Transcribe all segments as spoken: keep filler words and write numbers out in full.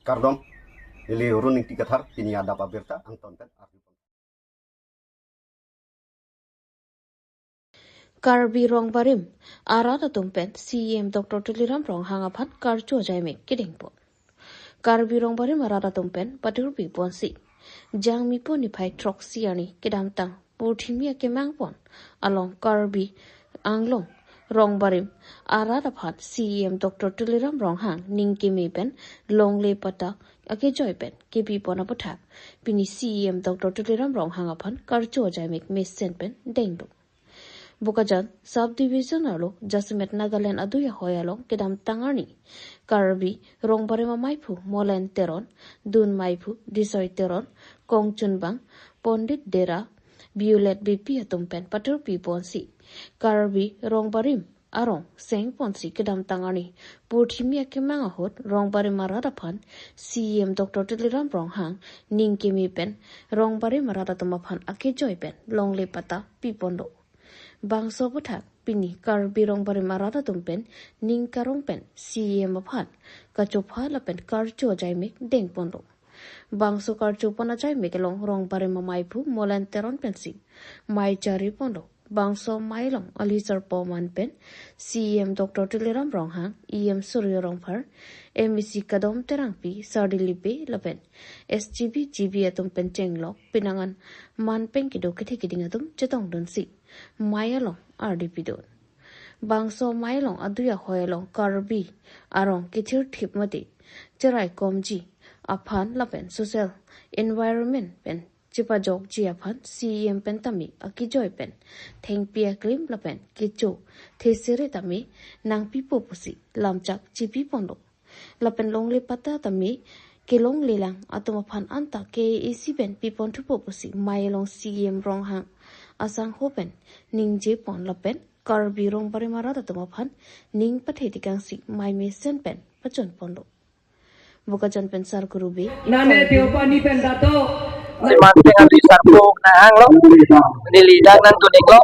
Kardom, neli Run Ingti Kathar, pini adap abirta angton pen arju. Karbi Rongbarim arat atum pen C E M Doctor Tuliram Ronghang aphan karcho ajaimek kedengpon. Karbi Rongbarim arat atum pen paturpi ponsi Jangmipo niphai throksi arni kedamtang purthimi akemang pon along Karbi Anglong Rongbarim arat aphan C E M Doctor Tuliram Ronghang ning keme pen longle patta akejoi pen kepi pon aputhak pini C E M Doctor Tuliram Ronghang aphan karcho ajaimek mesen pen dengdung. Bokajan Sub Division arlo jasemet Nagaland adui ahoi along kedamtang arni Karbi Rongbarim amaiphu Molen Teron, dun maiphu Disoi Teron, kongchunbang Pondit Dera, Violet Beypi atum pen paturpi ponsi Karbi Rongbarim arong seng ponsi kedamtang arni purthimi akemang ahut Rongbarim arat aphan C E M Doctor Tuliram Ronghang ning keme pen Rongbarim arat atum aphan akejoi pen longle patta piponlo. Bangso aputhak pini Karbi Rongbarim arat atum pen ning karong pen C E M aphan kachopha lapen karcho ajaimek dengponlo. Bangso karcho pon ajaimek along Rongbarim amaiphu Molen Teron pensi mei chari ponlo. Bangso mei along ali sarpo man pen C E M Doctor Tuliram Ronghang, E M Surjya Rongphar, M A C Kadom Terangpi, Sardili Bey lapen S G B, G B atum pen chenglok pinangan man pen kedo kethe keding atum chetongdunsi mei along ardi pidun. Bangso mei along adui ahoi along Karbi arong kethirthip mate cherai komji aphan lapen social environment pen chepajokji aphan C E M pen tame akejoi pen thengpi aklim lapen kecho thesere tame nangpipo pusi lamchak chepi ponlo. Lapen longle patta tame kelonglelang atum aphan anta K A A C pen pipon thupo pusi mei along C E M Ronghang asangho pen ningje pon lapen Karbi Rongbarim arat atum aphan ning pathe tikangsi mei mesen pen pachun ponlo. Bokajan pen Sarkuru Bey. Nane Deopani pen dato. Siman pengan di sarpo nahanglo. Neli dak nangtun-iklo.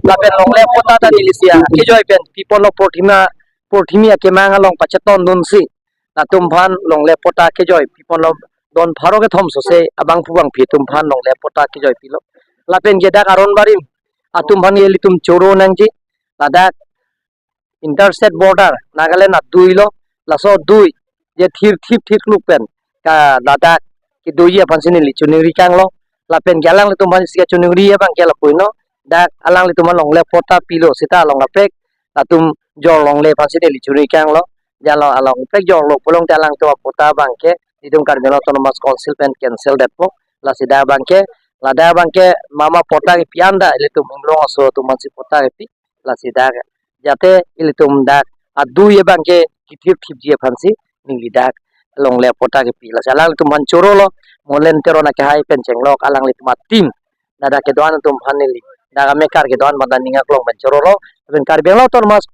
Lapen longle patta ta neli sia kejoi pen piponlo, purthima purthimi akemang along pachetondunsi latum aphan longle patta kejoi piponlo. Don pharo kethom sose abangphu bangphi atum aphan longle patta kejoi pilo. Lapen ke dak Aron Barim atum aphan ilitum choro nangji. Ladak interstate border Nagaland adui lo, laso adui je thirthip thirkluk pen ka ladak kedoji aphansi neli choningri kanglo. Lapen ke alanglitum aphansi kachoningri abang ke lapuino, dak alanglitum along longle patta pilo seta along kaprek latum jor longle aphansi neli choningri kanglo. Jalo along kaprek jorlo pulote alangtum apatta abang ke itum Karbi Anglong Autonomous Council pen cancel detpo. Lasi dak abang ke, ladak abang ke mama patta kepi anda ilitum inglong aso atum aphansi patta kepi. Lasi dak jate ilitum dak adui abang ke kethirthipji aphansi neli dak longle patta kepi. Lasi alanglitum aphan chorolo, Molen Teron akehai pen chenglok alanglitum a-team. Ladak kedo-an atum aphan neli dak amekar kedo-an mata ning aklong pen chorolo. Lapen Karbi Anglong Autonomous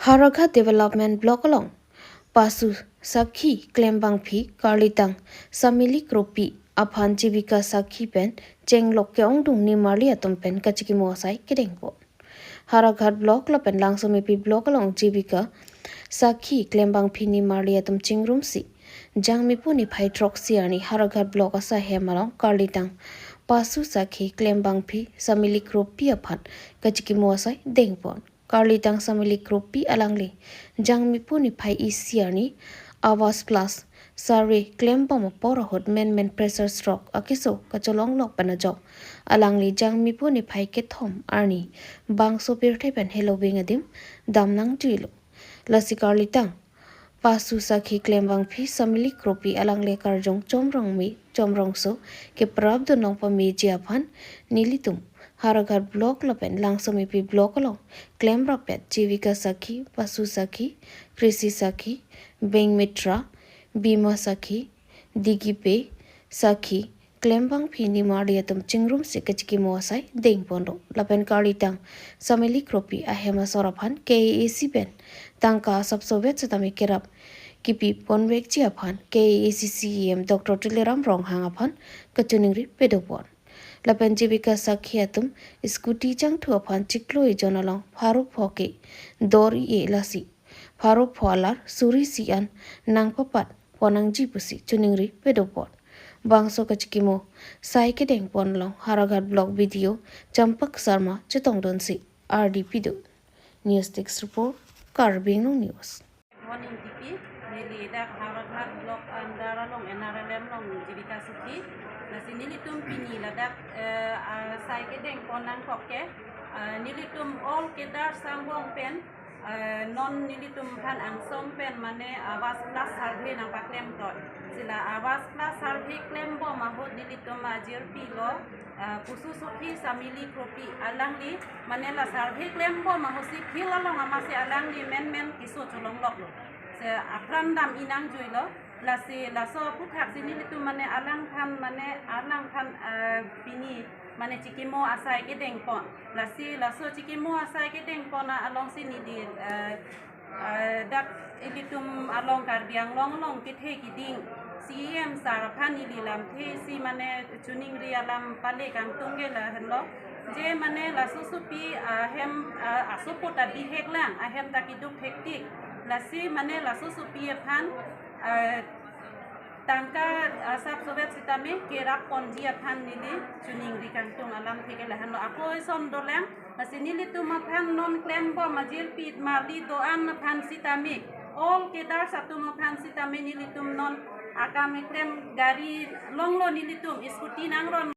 Howraghat Development Block along Pasu Sakhi Klembangphi Karlitang Samili Kropi aphan Jivika Sakhi pen chenglok ke-ongdung nimarli atum pen kachikimo asai kedengpon. Howraghat Block lapen Langsomepi Block along Jivika Sakhi Klembangphi nimarli atum chingrumsi Jangmipo niphai throksi arni Howraghat Block asahem along Karlitang Pasu Sakhi Klembangphi Samili Kropi aphan kachikimo asai dengpon. Karlitang Samili Kropi alangli Jangmipo niphai isi arni Awas class sare klembom apor ahut menmen pressure stroke akeso kacholonglok pen ajok alangli Jangmipo niphai kethom arni bangso pirthe pen heloving adim damnangjuilo. Lasi Karlitang Pasu Sakhi Klembangphi Samili Kropi alangli karjong chomrongme chomrongso keprapdun long pameji aphan nelitum Howraghat Block lapen Langsomepi Block along klemrappet Jivika Sakhi, Pasu Sakhi, Krishi Sakhi, Beng Mitra, Bima Sakhi, Digipe Sakhi, klembangpi nimarli atum chingrumsi kachikimo asai dengponlo. Lapen Karlitang Samili Kropi ahem asor aphan K A A C pen tangka asapso vet setame kerap kipi ponvekji aphan K A A C C E M Doctor Tuliram Ronghang aphan kachiningri padopon. Lapen Jivika Sakhi atum scooty changthu aphan chiklo ejon along pharo pho ke dor-i-e, lasi pharo pho alar suri isi an nangpapat ponnangji pusi chiningri padopon. Bangso kachikimo asai kedengpon along Howraghat Block B D O Champak Sharma chetongdunsi ardi pidun. News Desk Report, Karbi Anglong News. One N T P, neli dak Howraghat Block under along N R L M along Jivika Sakhi. Lasi nelitum pini ladak, eh, ah, asai kedengpon nangkok ke, ah, nelitum all cadres angbong pen, eh, non nelitum aphan angsom pen mane Awas Plus survey nangpaklem ton. Lasi la Awas Plus survey klembom ahut nelitum ajirpi lo, ah, Kusu Sukhi Samili Kropi alangli, mane la survey klembom ahutsi field along amatsi alangli menmen keso cholongloklo. Lasi apran dam-i nangjuilo. Lasi laso aputhaksi nelitum mane alangphan, mane alangphan, ah, pini mane chikimo asai kedengpon. Lasi laso chikimo asai kedengpon alongsi neli, eh, eh, dak ilitum along Karbi Anglong along kethe kiding C E M sir aphan neli lamthesi mane chiningri alam pale kangtung ke lahenlo. Je mane laso sopi ahem, ah, asopot abihek lang, ahem ta keduk thektik. Lasi mane laso sopi aphan, eh, tangka asapso vet setame kerap ponji aphan neli chiningri kangtung alamthe ke lahenlo. Ako eson dolang, lasi nelitum aphan non klembom ajirpi marli do-an aphan setame, all cadres atum aphan setame nelitum non akam keklem gari longlo, nelitum scooty nangron.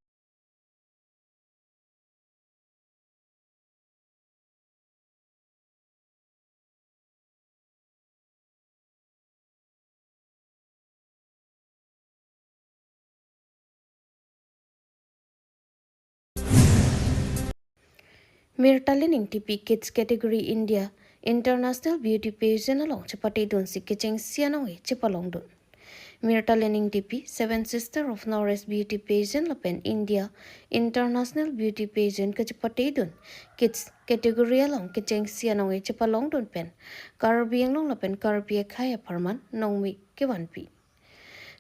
Mirtalin Ingtipi Kids Category India International Beauty Pageant along chepatedunsi kechengsi anong-e chepalongdun. Mirtalin Ingtipi, Seven Sister of North East Beauty Pageant lapen India International Beauty Pageant kachepatedun Kids Category along kechengsi anong-e chepalongdun pen Karbi Anglong lapen Karbi akhei apharman nongmi kevanpi.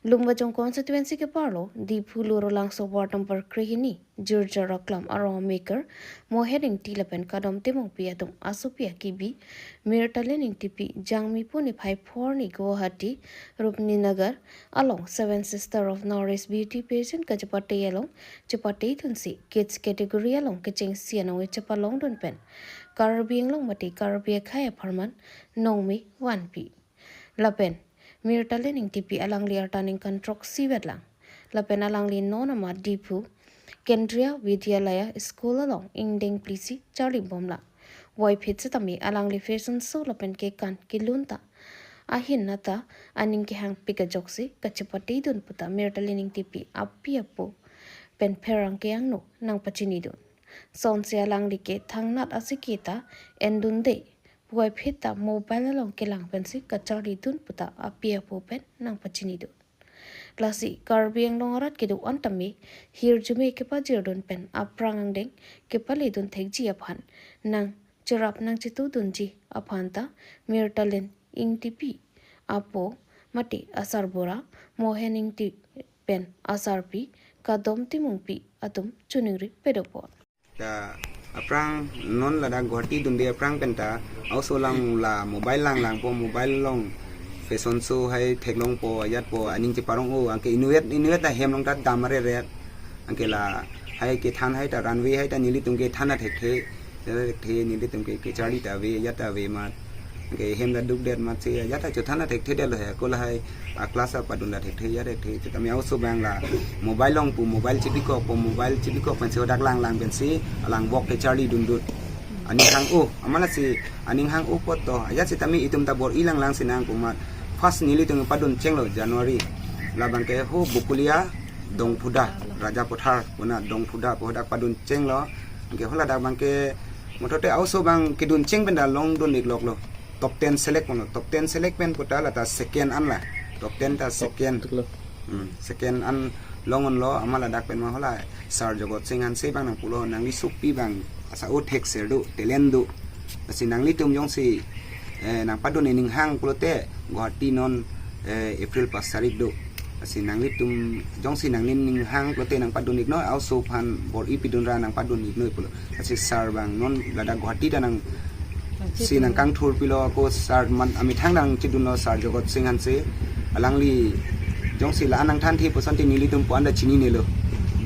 Lumbajong constituency keparlo Diphu Lurulangso ward number krehini Jirja Raklam arong maker Mohen Ingti lapen Kadom Timungpi atum asopi akibi Mirtalin Ingtipi Jangmi pu niphai phongo arni Guwahati Rupninagar along Seven Sister of North East Beauty Pageant kachepate along chepatedunsi Kids Category along kechengsi anong-e chepalongdun pen Karbi Anglong mate Karbi akhei apharman nongmi vanpi. Lapen Mirtalin Ingtipi alangli arta ningkan throksi vetlang. Lapen alangli non amat Diphu Kendriya Vidyalaya School along ingdeng plisi charlibomlang. Voiphit setame alangli fashion show lapen kekan kelun ta ahin nata aning kehangpik ajoksi kachepatedun puta Mirtalin Ingtipi api apo pen pherangke angno nangpachinidun. Sonsi alangli ke thangnat asiki ta endunde, voiphit ta mobile along kelang pensi kacharlidun puta api apo pen nangpachinidun. Lasi Karbi Anglong arat kedo-an tame hirjume kepajirdun pen aphrang angdeng kepaledun thekji aphan nangcherap nangchetudunji aphan ta Mirtalin Ingtipi apo mate asarbura Mohen Ingti pen asarpi Kadom Timungpi atum chiningri padopon. Ta aphrang non ladak Guwahati dunde aphrang pen ta aoso lang la mobile langlangpo, mobile along fashion show hai theklongpo, ajatpo, aning cheparong-o, anke inutvet inutvet ahem along ta dam areret. Anke lahai kethan hai ta runway hai ta nelitum kethan athekthe, thekthe nelitum ke kecharli ta ave, ajat ta ave amat. Anke hem ta dukdet amatsi ajat ta chothan athekthedetlo he, ako lahai a class apadun ta thekthe, ajat thekthe. Setame aoso abang la mobile along pu mobile chibikokpo, mobile chibikok pensi hadak langlang pensi alang vok kecharlidundun. Aning hang-o, amat lasi aning hang-o apot to. Ajat setame itum ta bor-i langlang sinang pu amat. First nelitum padun chenglo January. Labang ke ho Bokolia Dongphuda, Rajapathar pu na Dongphuda pu hadak padun chenglo. Anke haladak abang ke mothote aoso abang kedun cheng pen ta longdun ikloklo. Top ten select ponlo. Top ten select pen puta la ta second an la. Top ten ta second. Tiklo. Hmm, second an Long onlo, amat ladak pen ma hala Sar Jogot Sing Hanse abang nangpulo, nangli sopi abang asa o thekser do, talent do. Lasi nanglitum jongsi eh, nangpadun ininghang pulote Guwahati non eh, April pas tarik do. Lasi nanglitum jongsi nangning ninghang pulote nangpadun iknoi, a-oso aphan bor-i pidunra nangpadun iknoi pulo. Lasi sar abang non ladak Guwahati ta nang si nangkangthur pilo, ako sar man amethang nangchedunlo, Sar Jogot Sing Hanse. Alangli jongsi la-an nangthanthe pu asonte nelitum pu-an ta chininelo.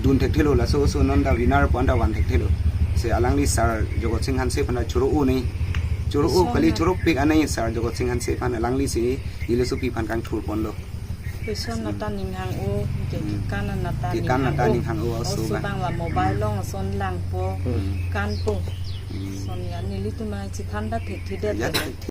Dun thekthelo, laso oso non ta winner pu-an ta van thekthelo. Lasi alangli Sar Jogot Sing Hanse aphan ta choro-o nei. Choro-o, eson kali na- choropik anei Sar Jogot Sing Hanse aphan, alanglisi neli sopi aphan kangthurponlo. Eson nata ninghang-o, ke Hmm. kekan nata Kekan nata ninghang-o. Ninghang-o, a-oso Oso abang. Abang la mobile Hmm. along eson langpo, Hmm. kanpo. Hmm. Eson ya nelitum ma chethan ta thekthedet Ya, le.